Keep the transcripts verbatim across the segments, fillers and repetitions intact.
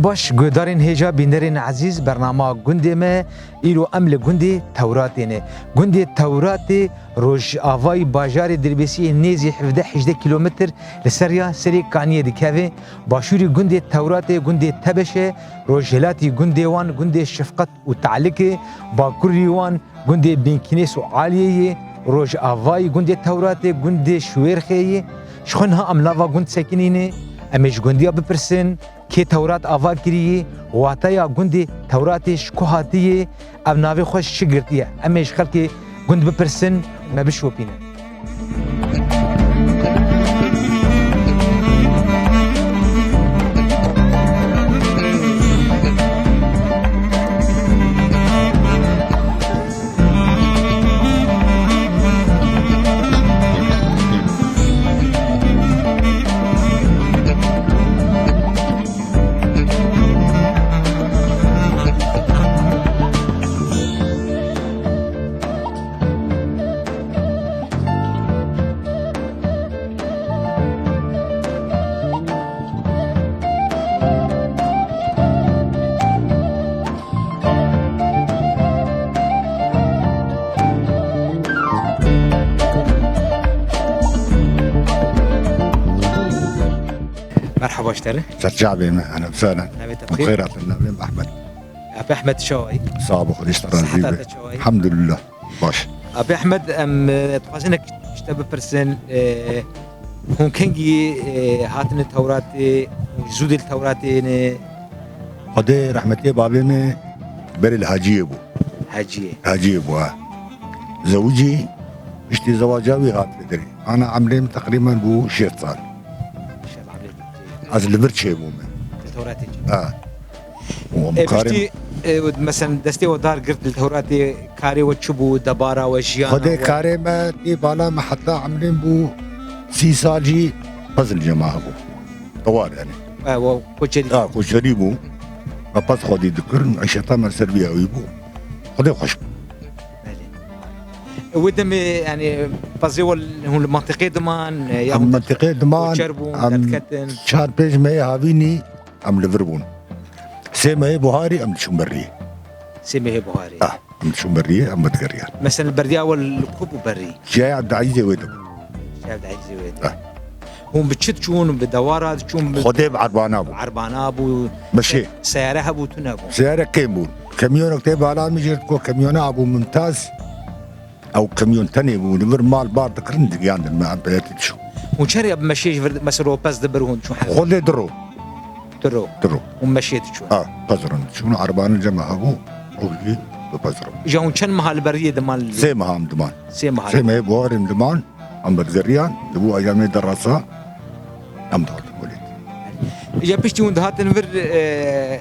Baş, guhdarên hêja, bînerên ezîz, bernama Gundê Me, îro em li gundê Tewratê ne. Gundê Tewratê rojavayî bajarê Dirbêsiyê nêzî hevdeh hejdeh kîlometr li ser ya serê kaniyê dikeve. Başûrî gundê Tewratê gundê Tebeş e, rojhilatî gundê wan gundê Şefqet û Te'likê, bakurî wan gundê Bînkînês û Aliyê yê, rojavayî gundê Tewratê gundê Şuwêrxê yê. Ji xwe niha em nava gund sekinîne, em ê ji gundiya bipirsin, kê Tewrat ava kiriye, wateya gundê Tewratê ji ku hatiye, ev navê xwe ji çi girtiye? Em ê ji xelkê gund bipirsin, me bişopînin. Merhaba ji te re. Serçavê me, ehlen sehlen. Navê te bi xêr? Bi xêr hatin, navê min Ehmed. Apê Ehmed, çawa yî? Sax bî, Xwedê ji te razî be. Siheta te çawa yî? Elhamdulillah, baş. Apê Ehmed, em, e, dixwazin ji te bipirsin, e, hûn kengî, e, hatine Tewratê, hûn zû dê li Tewratê ne? Xwedê rehmetê bavê me berê li heciyê bû. Heciyê. Heciyê bû, ha. Zewicî, piştî zewaca wî hat li derê. Ana emrê min teqrîben bû şêst sal. Şêst emrê bû. Ez li vir çêbûme. Li Tewratê çêbû. Ha. Û em E, karê piştî, e, mesela destê we dar girt li Tewratê, karê we çi bû, debara we, jiyana we? Xwedê karê me tê bala me heta emrê min bû sî sal jî pez li cem me hebû. Tewar yani. E, we koçerî. Ha, koçerî bû. Me pez xwedî dikirin, îşeta me ser vî ewî bû. Xwedê xweş bû. Belê. E, wê demê, yani, pezê we hûn li mentiqê diman, e, ya Em hûn mentiqê diman, koçer bûn, em derdiketin? Çar pênc mehê havînî, em li vir bûn. Sê mehê buharî em diçûn berrî. Sê mehê buharî. Ah, em diçûn berrî, em vedigeriyan. Mesela berdiya we li ku bû berrî? Çiyaya Evdayîzê wê de bû. Çiyaya Evdayîzê wê de. Ah. Hûn bi çi diçûn? Bi dewara diçûn? Bi Xwedê bi erbana bû. Erbana bû. Meşê. Seyare hebû, tune bû? Seyare kêm bûn. Kamyonek tê bala min jê diko, kamyona hebû Mumtaz. Ew kamyon tenê bû, li vir mal bar dikirin, digiyandin me, em peyetî diçûn. Hûn çerê bi meşê ji vir, mesela pez dibir hûn çûn her? Xwedê diro. Diro. Diro. Û meşê diçûn? Ha, pez rin diçûn, erbanin cem me hebû, û jî bi pez rin. Ji hûn çend meha li beriyê diman li? Sê meha em diman. Sê meha. Sê mehê buharê em diman. Em vedigeriyan, li bo eyamê derasa em dihatin welêt. Îja piştî hûn dihatin vir, e,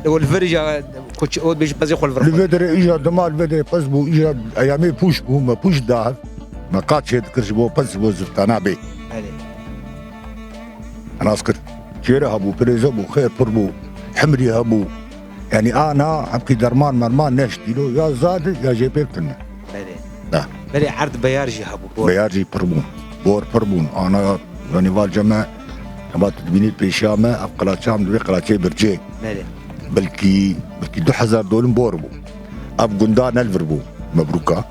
li vir îja koç-, û bêjî pezê xwe li vir xwe. Li vê derê îja dima li vê derê pez bû, îja eyamê pûş bû, me pûş da hev. Me qat çê dikir ji bo pez, ji bo ziftana bê. Belê. Nas kir. Çêre hebû, pirêze bû, xêr pir bû, himrî hebû. Yanî ana hemkî derman merman neştîlo, ya zad e, ya jê pê tune. Belê. Ha. Belê erd beyar jî hebû, bor. Beyar jî pir bûn. Bor pir bûn. Ana, yanî val ceme, hema tu dibînî pêşiya me, ev qilaça em divê qilaçeyê bircê. Belê. Belkî, belkî du hezar dolim bor bû. Ev gunda ne li vir bû. Mebrûka.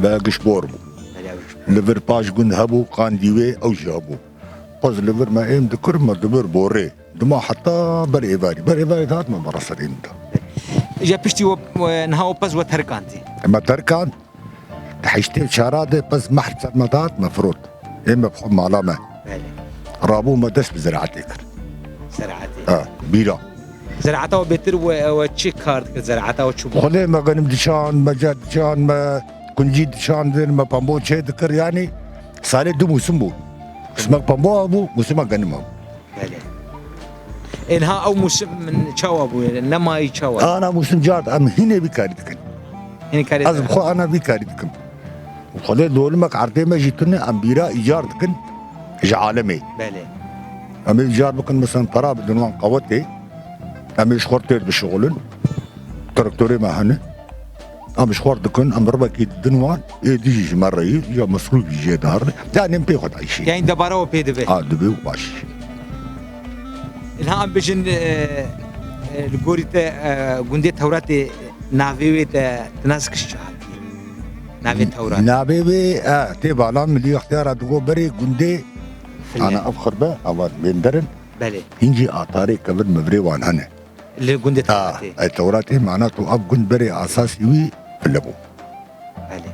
Ev giş bor bû. Belê, ev giş bor. Li vir paş gund hebû, Qandîwê, ew jî hebû. Pez li vir me êm dikir, me dibir borê. Dima heta ber êvarî. Ber êvarî dihat me bera serê min de. Îja piştî we, we niha we pez we terkandî? Me terkand. Di heştê û çara de pez mehr ser me dihat, me firot. Ê me bi xwe mala me. Belê. Rabû me dest bi ziraetê kir. Ziraetê. Ha, bîra. Ziraeta we bêtir we, we çi kar dikir? Ziraeta we çi bû? Xwedê me genim diçand, me cer diçand, me kuncî diçandin, me pembo çê dikir. Yanî salê du mûsim bû. Mûsimek pembo hebû, mûsimek genim hebû. Belê. Ê niha ew mûsim min çawa bû? Nemayî çawa? Ana mûsim car, em hînê vî karî dikin. Hînê karî dikin. Ez bi xwe ana vî karî dikim. Xwedê dolimek erdê me jî tune, em bîra îcar dikin ji alemê. Belê. Em ê îcar bikin, mesela para bidin wan qewetê. Em ê ji xwe têr bişixulin. Traktorê me hene. Em ji xwe dikin, em ribekî didin wan, ê dijî ji me re yî, ya mesrûf jî jê dihar. Yanî em pê xwe dayîşê. Yanî debara we pê dibe. Ha, dibe û baş. Ilha em bijin, e, Li gorî te, e, gundê Tewratê navê wê te, te nas kir çi hatiye? Navê Tewrat. Navê wê, e, tê bala min li ixtiyara digo berê gundê, File. Ana ev xirbe, ava bên derin. Belê. Hîn jî atarê kevir mivrê wan hene. Li gundê Ha, Tewratê. e, Tewratê mana tu ev gund berê asasî wî file bû. Belê.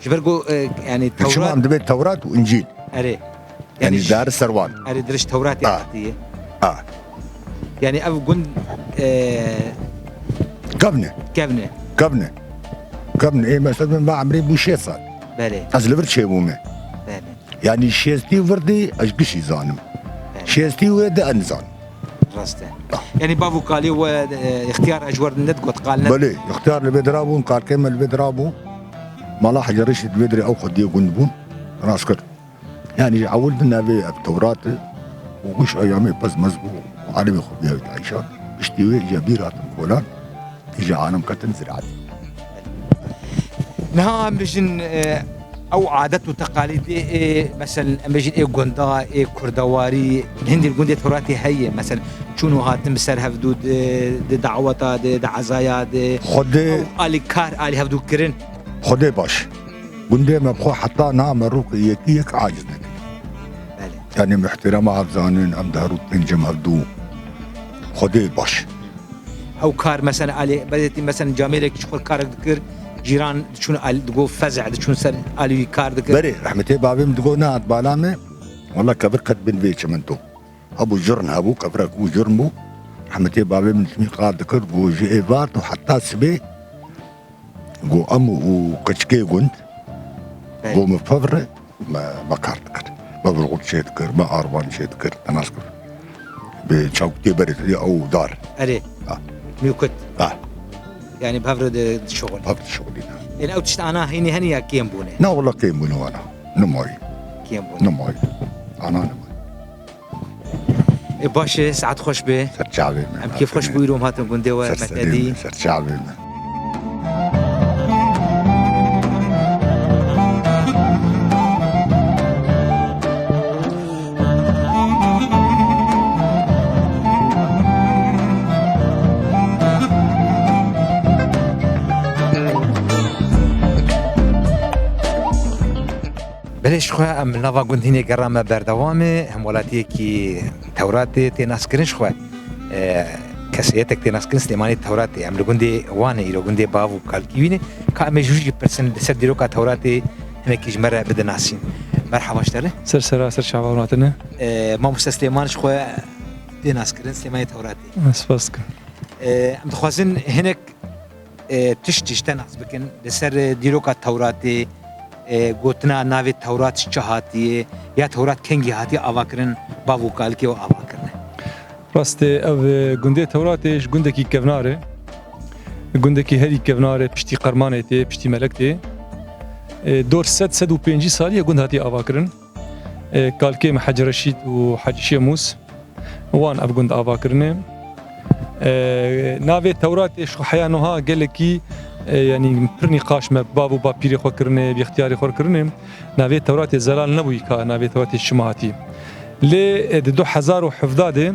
Ji ber ku, e, yani Çima Tewrat em dibê Tewrat û Încîl. Erê. Yani Yani ş- dar ser wan. Erê dirij Tewratê Ha. hatiye. Ha. Yani ev gund, e, Kevne. Kevne. Kevne. Kevne. Ê mesela me emrê bû şêst sal. Belê. Ez li vir çêbûme. Belê. Yani şêstî virdî ez gişî zanim. Belê. Şêstî wê de en zan. Rast e. Ah. Yani bav û kalê we, e, ixtiyar e ji we re nedigot, qal ne- Belê, ixtiyar li vê dira bûn, kalkê me li vê dira bû. Mala Hecê Reşîd vê dirê ew xwediyê gund bûn. Rast kir. Yani ji ewil din navê ev Tewrat e. Û giş eyamê pez mez bû. Û alimê xwe bîya wî Eyşan. Piştî wê ji bîr hatin kolan. Ji alim ketin ziraetê. Niha em bijin, e, ew adet û teqalîdê, e, mesel, em bijin ê gunda, ê kurdewarî, hindî li gundê Tewratê heye. Mesel, çûn û hatin bi ser hevdû di, di daweta de, di ezaya de. Xwedê Ew alîkar, alî hevdû kirin. Xwedê baş. Gundê me bi xwe heta niha me rûkê yekî yek aciz nekin. Belê. Yani muhterema hev zanin, em di her û pêncem hevdû. Xwedê baş. Ew kar, mesela, alê, bezetî, mesela, camêrek ji xwe karek dikir, cîran diçûn al-, digo fezeh, diçûn ser alî wî kar dikir. Berê, rehmetê bavê min digo, nehat bala me, wela kevir qet bin vê çimento. Hebû jurn hebû, kevirek û jurn bû. Rehmetê bavê min tîmî qal dikir, go ji êvar tu heta sibê, go em û keçikê gund, Belê. go min pevre, me, me kar dikir. Me virgul çê dikir, me arvan çê dikir, te nas kir. Bi çawkutê berê ew dar. Erê. Ha. Mîkut. Ha. Yani bi hev re di, dişuxulî. Hev dişuxulî, ha. Yani ew tişt ana hînî hene ya kêm bûne? Na, wela kêm bûne wana. Nimayî. Kêm bûne. Nimayî. Ana nimayî. E, baş e, saet xweş be. Ser çavê me. Em kêf xweş bû îro em hatin gundê we, Ser me te serê dî. me, ser çavê me. Belê ji xwe em li nava gund hînê gera me berdewam e. Hemwelatiyekî Tewratê tê naskirin ji xwe. E, keseyetek tê naskirin Silêmanê Tewratê. Em li gundê Wanê îro gundê bav û kalkî wî ne. Ka em ê ji wî jî pirsin li ser dîroka Tewratê hinekî ji me re bide nasîn. Merhaba ji te re. Ser sera, ser çava hûn hatine. E, mamoste Silêman ji xwe tê naskirin Silêmanê Tewratê. Spas dikim. E, em dixwazin hinek e, tiştî ji te nas bikin, li ser, e, dîroka Tewratê, e, gotina navê Tewrat ji çi hatiye, ya Tewrat kengî hatiye avakirin, bav û kalikê we ava kirine? Rast e, ev, e, gundê Tewratê ji gundekî kevnar e. Gundekî herî kevnar e, piştî Qermanê tê, piştî Melek tê. E, dor sed, sed û pêncî salî ye gund hatiye avakirin. E, kalkê me Hecî Reşîd û Hecî Şêmûs. Wan ev gund ava kirine. E, navê Tewratê ji xwe heya niha gelekî, e, yanî pir nîqaş me bav û bapîrê xwe kirine, bi ixtiyarê xwe kirine. Navê Tewratê zelal nebûyî ka navê Tewratê çima hatî. Lê, e, di du hezar û hevdeh de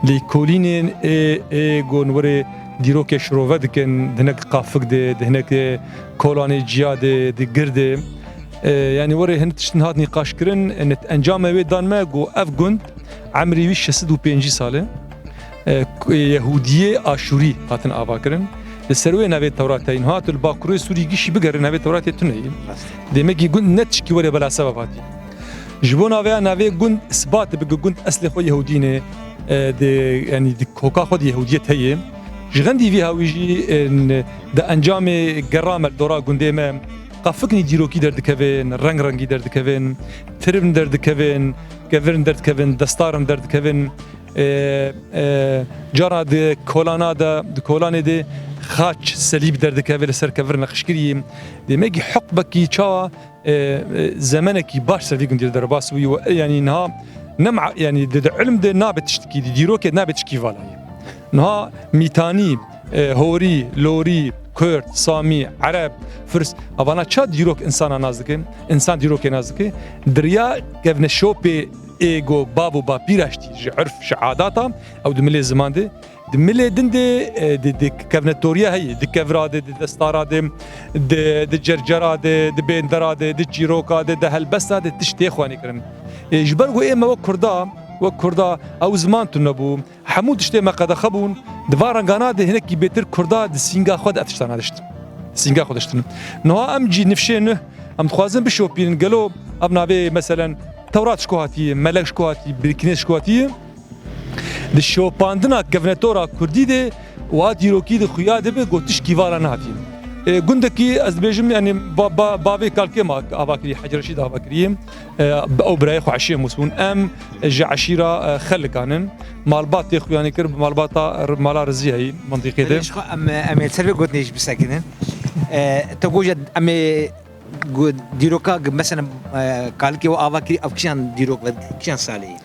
lêkolînên ê, ê gon werê dîrokê şirove dikin, di hinek qafik de, di hinek, e, kolanê ciya de, di gir de. E, yanî werê hin tiştin hat nîqaş kirin, e, encamê wê dan me ku ev gund emrî wî şeş sed û pêncî sal e. E, ku Yehûdiyê Aşûrî hatin ava kirin. Li ser wê navê Tewrat heye. Niha tu li Bakurê Sûrî gişî bigerî navê Tewratê tune ye. Rast. Demekî gund ne tişkî were bela sebeb hatî. Ji bo navê ya navê gund isbat bike gund eslê xwe Yehûdî ne, e, di, yanî di koka xwe di Yehûdiyet heye. Ji xendî vî hawî jî, e, n-, di encamê gera me li dora gundê me qafiknî dîrokî derdikevin, reng rengî derdikevin, tirin derdikevin, kevirin derdikevin, destarin derdikevin. E, e, cara di kolana de, di kolanê de xaç selîb derdikeve li ser kevir nexşkirî. Demekî hiqbekî çawa, e, e, zemenekî baş ser vî gundî de derbas bûyî û, e, yanî niha ne ma-, yanî di, di ilm de nabe tiştekî, di dîrokê nabe tişkî valayî. Niha Mîtanî, e, Horî, Lorî, Kurd, Samî, Ereb, Firs, avana ça dîrok insana nas dike, insan dîrokê nas dike, di riya kevneşopê ê go bav û bapîra ji tî, ji urf, ji adata, ew di milê ziman de, Di milê din de, e, di, di kevnetoriya heye, di kevra de, di destara de, di, di cercera de, di bêndera de, di çîroka de, di helbesta de tişt tê xwenî kirin. E, ji ber ku ême wek Kurda, wek Kurda ew ziman tune bû, hemû tiştê me qedexe bûn, di van rengana de hinekî bêtir Kurda di sînga xwe de ev tiştana diştin. Sînga xwe diştin. Niha em cî nifşê nuh, em dixwazin bişopînin, gelo ev navê, meselen, Tewrat ji ku hatiye, Melek ji ku hatiye, Bilkînes ji ku hatiye? Di şopandina kevnetora kurdî de û a dîrokî de xuya dibe ku tişkî vala nehatiye. E, gundekî ez dibêjim, yanî ba-, ba-, bavê kalkê me ava kiriye, Hecî Reşîd ava kiriye. E, ew birayê xwe eşê Mûs bûn. Em ji eşîra, e, Xelikan in. Malbat tê xuyanî kir, malbata r-, mala Riziyayî mintîqê de. Belê, ji xwe em, em ê li ser vê gotinê jî bisekinin. E, te goja em ê Gu-, dîroka, gu-, mesela, e, kalikê we ava kirî, ev kîjan dîrok ve, kîjan salê ye?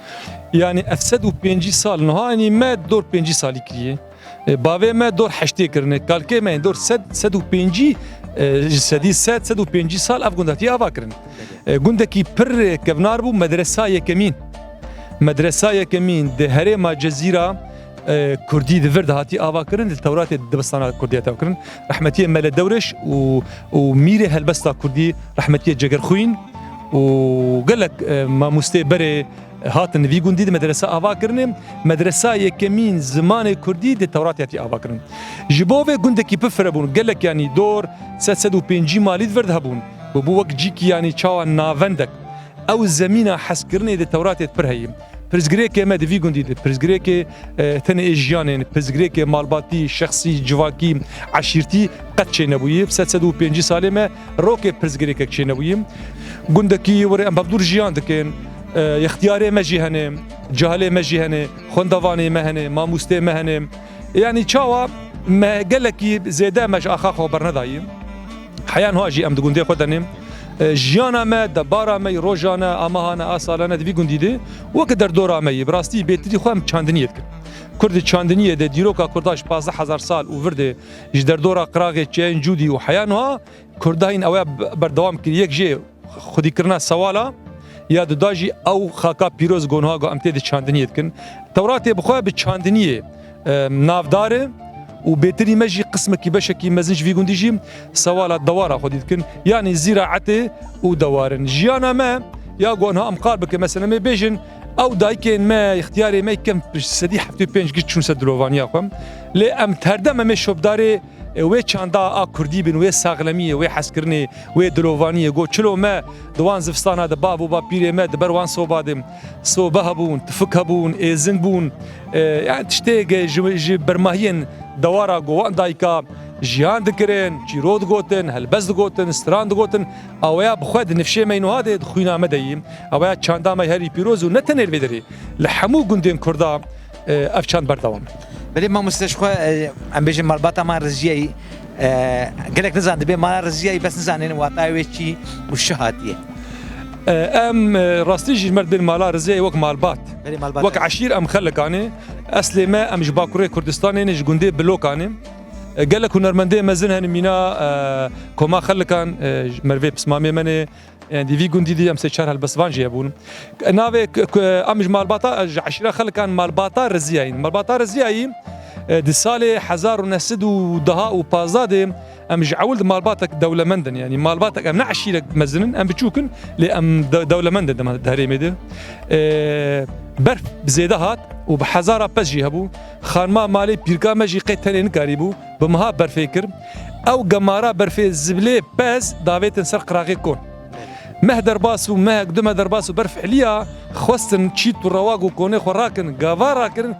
Yanî ev sed û pêncî sal niha, yanî me dor pêncî salî kiriye. E, bavê me dor heştê kirine. Kalikê me dor sed, sed û pêncî, e, ji sedî sed, sed û pêncî sal ev gund hatiye ava kirin. E, gundekî pir kevnar bû, medresa yekemîn. Medresa yekemîn di herêma Cezîra, e, kurdî di vir de hatî ava kirin, di Tewratê dibistana kurdî hatî ava kirin. Rehmetiyê Mele Dewrêş û, û mîrê helbesta kurdî, rehmetiyê Cegerxwîn û gelek, e, mamostê berê hatin vî gundî di medresa ava kirinê. Medresa yekemîn zimanê kurdî di Tewratê hatî ava kirin. Ji bo vê gundekî pir fire bûn. Gelek, yanî dor sed, sed û pêncî malî di vir de hebûn. Bû, bû wek cîkî, yanî çawa navendek. Ew zemîna hezkirinê di Tewratê de pir heye. Pirsgirêkê me di vî gundî de, pirsgirêkê, e, tenê ê jiyanê ne, pirsgirêkê malbatî, şexsî, civakî, eşîrtî qet çênebûyî. Sed, sed û pêncî salê me rokê pirsgirêkek çênebûyî. Gundekî were em bi hevdûr jiyan dikin, e, extiyarê me jî hene, cahilê me jî hene, xwendevanê me hene, mamostê me hene. Yanî çawa me gelekî zêde me ji axa xwe bernedayî. Heya niha jî em di gundê xwe de ne. E, jiyana me, debara me, rojane, a mehane, a salane di vî gundî de weke derdora me yê. Bi rastî bêtirî xwe em çandiniyê dikin. Kurd di çandiniyê de dîroka Kurda ji pazdeh hezar sal û vir de ji derdora qiraxê çiyayên Cûdî û heya niha Kurda hîn ew ya b-, berdewam kir. Yek jê xwedîkirina sewala ya duda jî ew xaka pîroz go niha go em tê di çandiniyê dikin. Tewratê bi xwe bi çandiniyê, e, navdar e û bêtirî me jî qismekî beşekî mezin ji vî gundî jî sewala dewara xwedî dikin. Yanî zîraetê û dewar in. Jiyana me ya go niha em qal bikin, mesela em ê bêjin, ew dayikên me, extiyarê me kem sedî heftê û pênc giş çûn ser dilovaniya xwe. Lê em herdem em ê şopdarê e, wê çanda a kurdî bin, wê saxlemiyê, wê hezkirinê, wê dilovaniyê. Go çilo me di wan zivistana de bav û bapîrê me di ber wan soba de sobe hebûn, tifik hebûn, êzing bûn. E, yani tiştê ge ji, ji bermahiyên dewara go wan dayika jiyan dikirin, çîro digotin, helbest digotin, stran digotin. Aweya bi xwe di nifşê me yî nuha de, di xwîna me de yî. Aweya çanda me herî pîroz û ne tenê li vê derê, li hemû gundên Kurda e, ev çand berdewam e. Belê mamoste, ji xwe, e, em bêjin malbata me Riziyayî, e, gelek nizan dibê mala Riziyayî, bes nizanin watayê wê çi û şi hatiye. E, em, e, rastî jî ji me dibên mala Riziyayî wek malbat. Belê malbat. Wek eşîr em Xelikanê. Eslê me em ji Bakurê Kurdistanê ne, ji gundê Bilokanê. E, gelek hunermendê mezin hene mîna, e, koma Xelikan, e, mervê pismamê me ne. Yani di vî gundî dî em sê çar helbestvan jî hebûn. Navê k-, k-, em ji malbata, ji eşîra Xelikan malbata Riziyayî. Malbata Riziyayî, e, di salê hezar û neh sed û deh û pazdeh de em ji ewil di malbatek dewlemend in. Yani malbatek em ne eşîrek mezin in, em biçûk in, lê em de-, dewlemend in di herêmê de. E, berf bi zêde hat û bi hezara pez jî hebû. Xanima malê pîrka me jî qey tenê nikarîbû. Bi meha berfê kir. Ew gemara berfê zibilê pez davêtin ser qiraxê kon. Meh derbas û mehek du meh derbas û berf heliya, xwestin çît û rewak û konê xwe rakin, gava rakirin,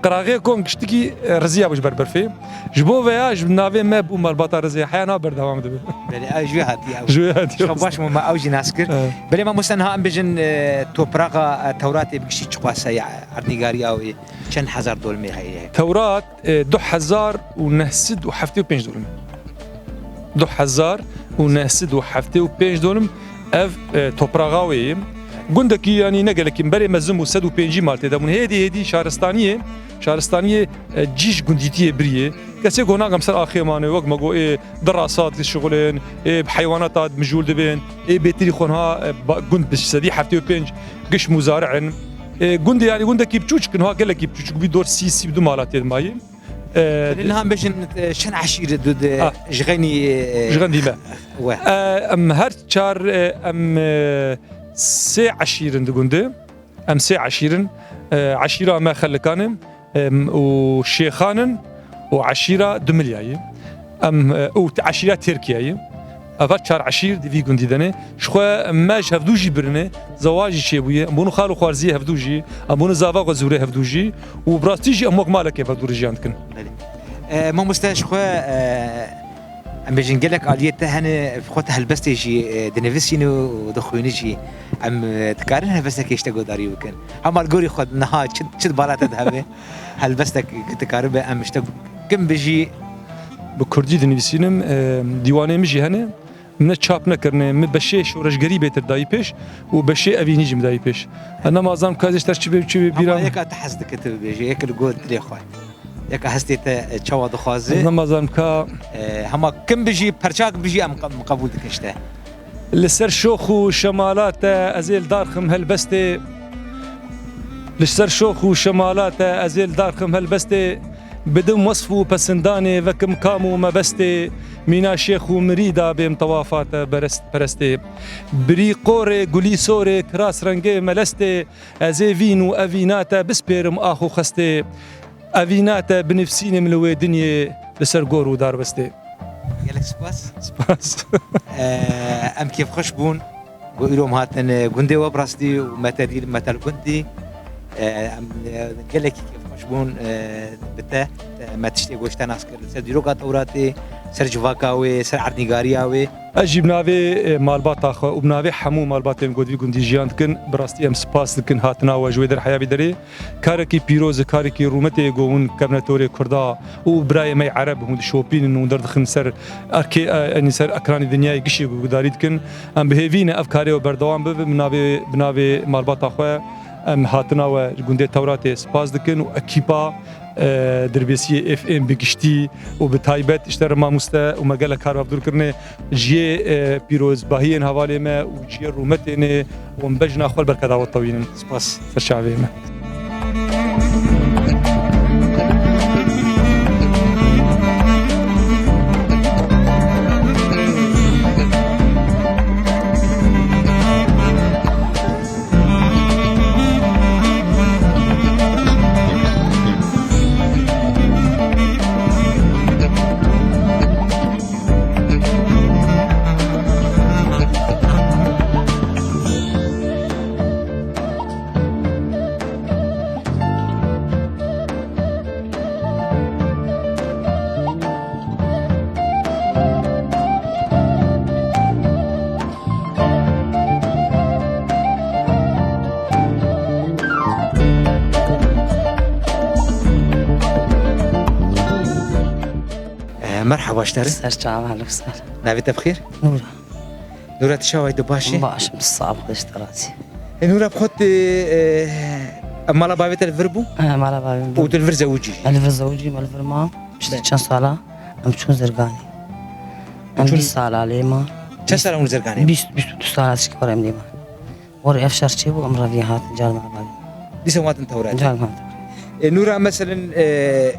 qiraxê kon giştikî, e, riziya bû ji ber berfê. Ji bo veya ji navê me bû malbata Rizê, heya niha berdewam dibe. Belê, ew ji wê hatiye, ew. Ji wê hatiye. Ji xwe baş bû, me ew jî nas kir. Evet. Belê, mamoste, niha em bêjin, e, topraxa, e, Tewratê bi giştî çiqas e, ya erdnîgariya wê çend hezar dolmê heye? Tewrat, e, du hezar û neh sed û heftê û pênc dolim. Du hezar û neh sed û heftê û pênc dolim ev, e, topraxa wê ye. Gundekî, yanî ne gelekî, berê mezin bû, sed û pêncî mal tê de bûn. Hêdî hêdî şaristaniyê, şaristaniyê, e, cî ji gundîtiyê biriye. Kesê go nagem ser axê mane, wek me go ê di rasat dişixulên, ê bi heywanata mijûl dibên, ê bêtirî xwe niha, e, ba-, gund bi sedî heftê û pênc giş muzari'in. E, gundê, yanî gundekî biçûçik in, ha gelekî biçûçik, bî dor sî, sî û du malatê de mayî. E, Lê niha bêjin, e, çend eşîr e du de Ah. ji xeynî, e, Ji xeynî me. We. E, em her çar, e, em, e, sê eşîr in di gundê. Em sê eşîr in. E, eşîra me Xelikan e, em, û Şêxan in û eşîra Dumilya ye. Em, e, û t-, eşîra Tirkiye ye. Ev her çar eşîr di vî gundî de ne. Ji xwe me ji hevdû jî birine, zewaj jî çêbûye. Em bûne xal û xwarziyê hevdû jî. Em bûne zava xwe zûrê hevdû jî. Û bi rastî jî em wek malekê hevdû re jiyan dikin. Belê. E, mamoste ji xwe, e, em bêjin gelek aliyê te hene, xwe te helbestê jî, e, dinivîsîne û dixwîne jî. Em, e, dikarin helbestekê ji te guhdarî bikin. Hema li gorî xwe niha çi, çi di bala te de hebe? Helbestek dikaribe em ji te kim bijî? Bi kurdî dinivîsînim, e, dîwanê min jî hene. Min ne çap nekirine, min beşê şoreşgerî bêtir dayî pêş û beşê evînî jî min dayî pêş. Ez nemazanim ka ez ê ji te çi bê, çi bê bîra Hema min. Yeka te hez dike tu bibêjî, yek li gor dilê xwe. Yeka hestê te, e, çawa dixwaze? Ez nemazanim ka E, hema kim bijî, perçak bijî em qe-, em qebûl dikin ji te. Li ser şox û şemala te ez ê li dar xim helbestê. Li ser şox û şemala te ez ê li dar xim helbestê. Bidim wesf û pesindanê vekim kam û mebestê. Mîna şêx û mirîda bêm tewafa te berest, perestê. Birî qorê, gulî sorê, kiras rengê melestê. Ez ê vîn û evîna te bispêrim ax û xestê. Evîna te binivsînim li wê dinyê li ser gor û darbestê. Gelek spas. Spas. Eee, em kêfxweş bûn. Ku îro em hatin, e, gundê we bi rastî û me te dît, me te li gund dî. Eee, em, e, gelekî kêfxweş bûn, e, bi te. Te, me tiştê ku ji te nas kir. Li ser dîroka Tewratê, ser civaka wê, ser erdnîgariya wê. Ez jî bi navê, e, malbata xwe û bi navê hemû malbatên ku di vî gundî jiyan dikin, bi rastî em spas dikin hatina we ji wê derheya vî derê. Karekî pîroz e, karekî rûmetê ye ku hûn kevne torê Kurda û birayê me yê Ereb hûn dişopînin û derdixin ser erkê, e, enî ser ekranê dinyayê gişê ku guhdarî dikin. Em bi hêvî ne ev karê we berdewam bibe. Bi navê, bi navê malbata xwe em hatina we ji gundê Tewratê spas dikin û ekîpa, e, Dirbêsiyê F M bi giştî û bi taybet ji te re mamoste û me gelek kar bi hevdûr kirine. Ciyê, e, pîrozbahiyên hevalê me û ciyê rûmetê ne û em bejna xwe li ber keda we tewînin. Spas. Ser çavê me. E, merhaba ji te re. Ser çava, hello, ser. Navê te bi xêr? Nûra. Nûra, tu çawa yî, tu baş î? Baş im, sağ ol, Xwedê ji te razî. E, Nûra, bi xwe tu, e, mala bavê te li vir bû? E, mala bavê min. Û tu li vir zewicî? Ez li vir zewicî, me li vir ma. Piştî çend sala em çûn Zirganê. Em çûn bîst sala lê ma. Çend sala hûn Zirganê? Bîst, bîst û du sala tişkî were em lê ma. Were ev şer çêbû, em revî hatin, car me bavê. Dîsa hatin Tewratê. Car me hatin. E, Nûra, meselen, e,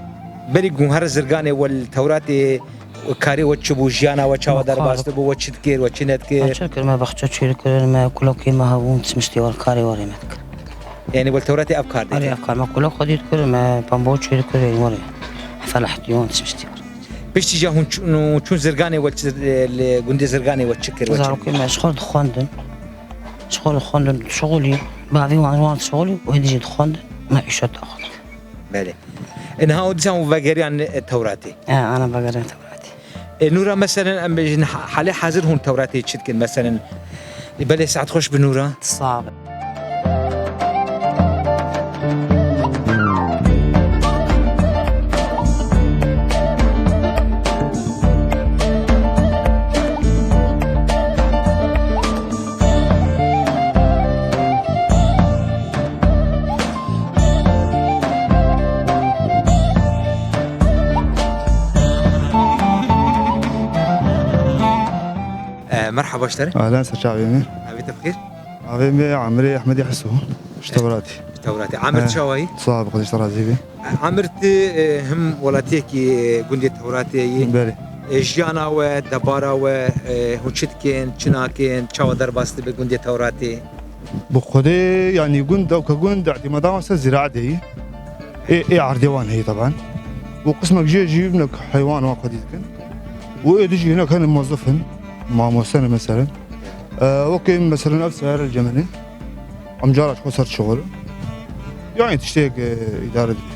berî ku hûn here Zirganê, wel Tewratê karê we çi bû, jiyana we çawa derbas dibû, we çi dikir, we çi nedikir? Me çi dikir, me baxçe çêdikir, me kulokê me hebûn, tişt miştî were karê we rê me dikir. Yanî wel Tewratê ev kar dikir? Erê, ev kar, me kulok xwedî dikir, me pembo çêdikir, were. Felahtî wan tişt miştî were. Piştî jî hûn çûn, çûn Zirganê, we çi, li gundê Zirganê we çi kir, we çi? Zarokê me ji xwe dixwendin. Ji xwe dixwendin, dişixulî. Bavê wan, wan dişixulî, wê dijî dixwendin. Me îşet axivt. Belê. E, niha û dîsan û vegeriyan, e, Tewratê. E, ana vegeriyan Tewratê. E, Nûra, meselen, em bêjin, ha-, halê hazir hûn Tewratê çi dikin? Meselen, e, belê, saet xweş bi Nûra. Sağ be. E, merhaba ji te re. Ahlan, ser çavê me. Navê te bi xêr? Navê me Emirê Ehmedê Hiso. Ji Tewratê. Tewratê. Amir, eh, çawa yî? Sağ ol, Xwedê ji te razî be. Amir, tu, e, him welatiyekî, e, gundê Tewratê yî. Belê. E, jiyana we, debara we, e, hûn çi dikin, çi nakin, çawa derbas dibe gundê Tewratê? Bi Xwedê, yanî gund, ew ke gund, îtîmada wan ser ziraetê yî. Ê, ê erdê wan heye teban. Û qismek jê jî hinek heywan wan xwedî dikin. Û ê dijî hinek hene mozif in, mamoste ne meselen. E, wekî meselen ev seyare li cem min e. Em cara ji xwe ser şixulin. Yanî tiştê, e, îdare dike.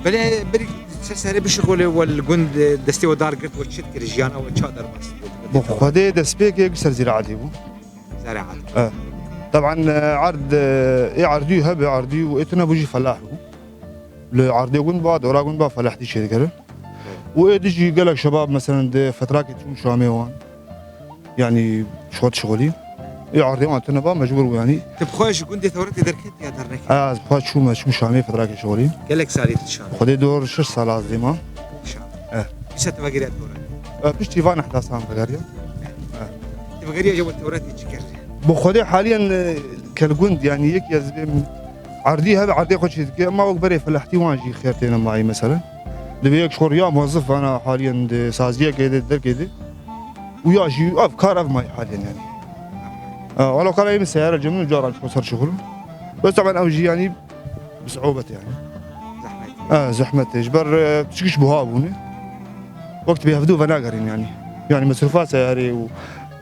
Belê, berî çi serê bişixulê we li gund, e, destê we dar girt, we çi dikir, jiyana we ça derbas dibû? Bi Xwedê destpêkê ser ziraetê bû. Ziraet. E. Teban, e, erd, e, ê erdî hebe erdî û ê tune bû jî felah bû. Li erdê gund ba, dora gund ba felahtî çêdikirin. Û ê dijî gelek şebab, meselen, di fetrakê çûn Şamê wan. Yanî, ji xwe dişixulî. Ê erdê wan tune ba, mecbûr bû, yanî. Tu bi xwe ji gundê Tewratê derketî ya derneketî? Ez bi xwe çûme, çûm Şamê fetrakê şixulî. Gelek salî tu Şamê? Xwedê dor şeş sal ez dê ma. Şam. Eh. Pişta tu vegeriya Tewratê? Eh, piştî van ehdasan vegeriya. Eh. Tu vegeriya ji bo Tewratê çi kir? Bi Xwedê haliyen, e, kel gund, yanî, yekî ez bêm erdî hebe erdê xwe çêdike, ema wek berê felahtî wan jî xêr têne mayî, meselen. Divê yek ji xwe ya muwezif vana haliyen di saziyekê de, derkê de. Û ya jî ev kar ev mayî haliyen, yanî. E, wala kara min seyare cem min cara ji xwe ser şixul. Bes teban ew jî, yanî, bi siûbet, yanî. Zehmet. E, zehmet e. Ji ber, e, piçikiş buha bûne. Wek tu bê hevdû venagerîn, yanî. Yanî mesrûfa seyarê û,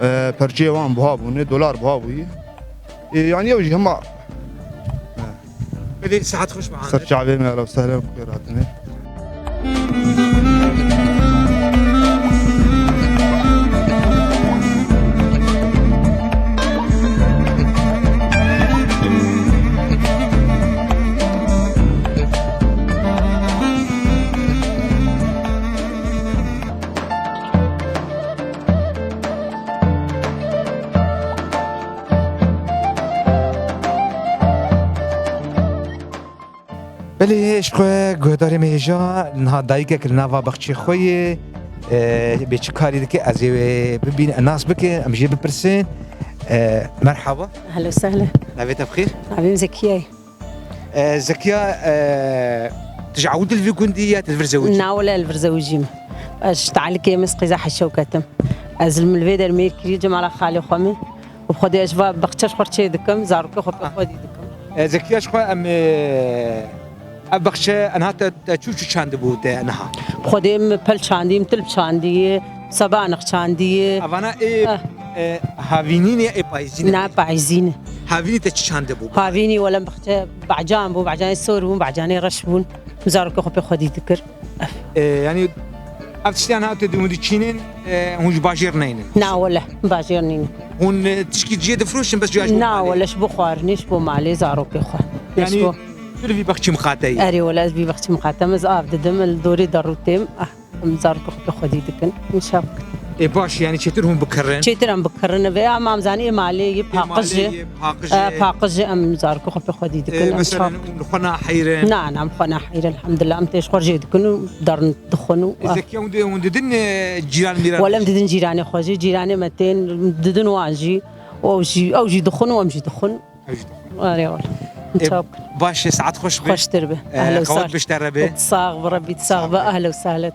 e, perçeyê wan buha bûne, dolar buha bûye. E, yanî ew jî hema. E. Belê, saet xweş be, Amir. Ser çavê me, ehlen we sehlen, bi xêr hatine. Belê, ji xwe guhdarê me hêja, niha dayikek li nava baxçê xwe ye, e, bê çi karî dike, ez ê wê bibînim, nas bikim, em jê bipirsin. E, merhaba. Ehlen we sehlen. Navê te bi xêr? Navê min Zekiye ye. E, Zekiya, e, tu ji ewil li vî gundî ya tu li vir zewicî? Na wele, li vir zewicî me. Ez ji Talikê me, Qîza Heşew ketim. Ez li min li vê derê mêr kirî, cem ala xalê xwe me. Û bi Xwedê ez va baxçe ji xwe çê dikim, zarokê xwe pê xwedî dikim. E, Zekiya, ji xwe em, e, ev baxçe enha te, te çû çû çandibû te niha? Bi Xwedê min pel çandî, min til çandî, sebanix çandî. Evana ê, eh, e, havînî ne, ê payîzî ne? Na, payîzî ne. Havînî te çi çandibû? Havînî wele baxçe becan bû, becanê sor bûn, becanê reş bûn. Zarokê xwe pê xwedî dikir. E, yanî ev tiştiyan ha tu hûn diçînin, e, hûn ji bajêr neynin? Na wele, bajêr nîne. Hûn, e, tişkî cihê difroşin, bes cuya ji bo malê? Na wele, ji bo xwarinê, ji bo malê, zarokê xwe. Yanî ji bo tu li vî baxçî miqate yî? Erê wele, ez vî baxçî miqate me, ez av didim, li dorê derûtêm. Ah, em zarokê xwe pê xwedî dikin. Min şev kir. Ê baş, yanî çêtir hûn bikirin? Çêtir em bikirin, vê ya mam zanî ê malê yê paqij e. Ê malê yê paqij e. E, paqij e, em zarokê xwe pê xwedî dikin, em şev kir. E, meselen, hûn li xwe naheyrin? Na, na, em xwe naheyrin, elhamdulillah, em tê ji xwe jê dikin û derin. Dixwin û, e, Zekiya, hûn di-, hûn didin, e, cîran mîran? Wele em didin cîranê xwe jî, cîranê me tên, didin wan jî. Ew jî, ew jî dixwin û em jî dixwin. Ew jî dixwin. Erê wele. E, çawa bikin? Baş e, saet xweş be. Xweştir be. E, ehlen we sehlen. Qewet bişte re be. Tu sax be, Rebî tu sax be. Ehlen we sehlen.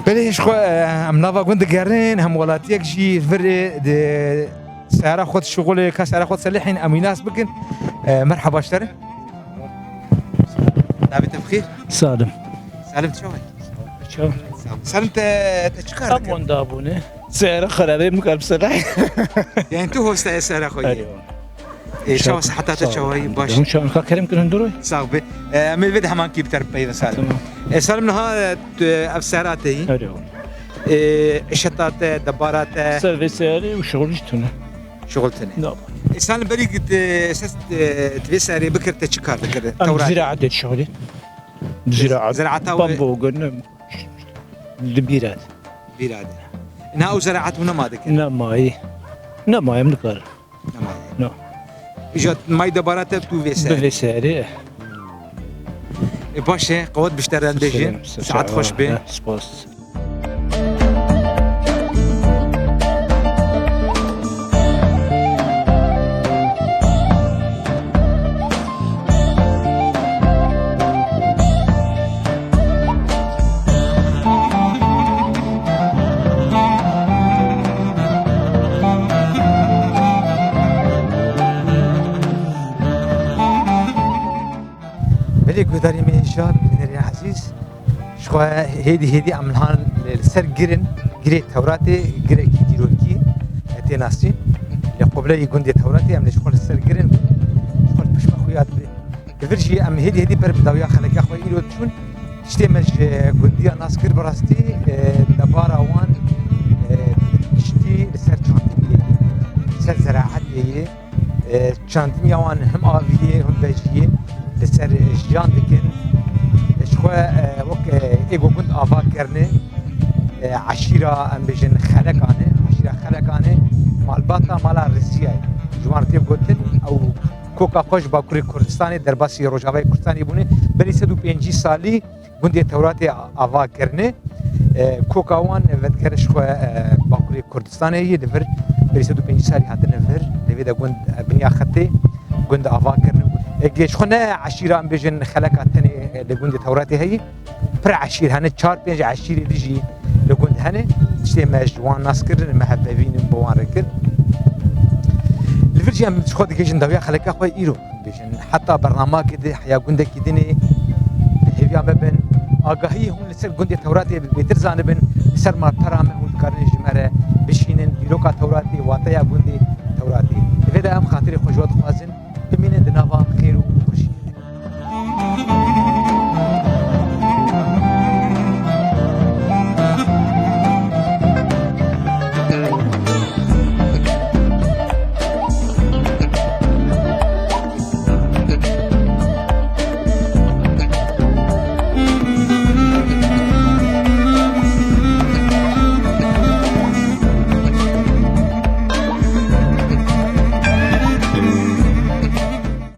Belê, ji xwe, e, em nava gund digerin, hemwelatiyek jî vir, e, di seyara xwe dişuxulê, ka seyara xwe diselihîn, em wî nas bikin. E, merhaba ji te re. Navê te bi xêr? Salim. Salim, tu çawa yî? Çawa? Salim, te, te çi kar dikir? Em wenda bûne. Seyara xerabê min kar biselahî. Yani tu hosta seyara xwe yî? Erê. Ê, çawa siheta te, çawa yî? Baş. Hûn çawa ka kerem kirin, durû? Sax be. E, em ê vê de hemankî bi te re peyvên Salim. Tamam. E, Salim, niha, e, tu, ev seyara te yî? Erê. E, îşeta te, debara te? Ser vê seyarê û şixul jî tune. Şixul tune. No. E, Salim, berî tu, e, ses, e, tu vê seyarê bikir, te çi kar dikir? Em ziraat de şixulî. Ziraat. Ziraata we? Bambo gönüm. Di bîra de. Bîra de. Na ew zeraet hûn nema dikin? Nemayî. Nemayî, em dikarin. Nemayî. No. Îja may debara te tu vê ser. Bi vê serê. E, baş e, qewet bişte re bêjin. Saet xweş be. Spas. Belê guhdarî me hêja, bînerên ezîz. Ji xwe hêdî hêdî em niha li ser gir in, girê Tewratê, girekî dîrokî, e, tê nasîn. Li qubleya gundê Tewratê em li ji xwe li ser gir in, ji xwe li pişka xuya dibe. Li vir jî em hêdî hêdî ber bi dawiya xeleka xwe îro diçûn. Tiştê me ji gundiya nas kir bi rastî, e, debara wan, e, tiştî li ser çandiniyê ye, li ser zeraetê ye. E, çandiniya wan him avî ye, him bejî ye, li ser jiyan dikin. E, ji xwe, e, wek, e, ê ku gund ava kirine, e, eşîra, em bêjin, Xelekan e, eşîra Xelekan e, malbata mala Rizîya ye. Ji wan tê gotin, ew koka xwe ji Bakurê Kurdistanê, derbasî Rojavayê Kurdistanê bûne, berî sed û pêncî salî gundê Tewratê ava kirine. E, koka wan vedigere ji xwe, e, Bakurê Kurdistanê yê, li vir berî sed û pêncî salî hatine vir, li vê de gund, e, biniya xetê gund ava kirine. E, ji xwe ne eşîra, em bêjin, Xeleka tenê, e, li gundê Tewratê heye. Pir eşîr hene, çar pênc eşîrê din jî li gund hene. Tiştê me ji wan nas kirin, me hevpeyvîn bi wan re kir. Li vir jî em ji xwe digihîjin dawiya xeleka xwe îro. Bêjin, heta bernamekê di heya gundekî dinê li hêviya me bin, agahiyê hûn li ser gundê Tewratê bêtir zanibin, li ser malpera me hûn dikarin ji me re bişînin, dîroka Tewratê, wateya gundê Tewratê. Li vê de em xatirê xwe ji we dixwazin,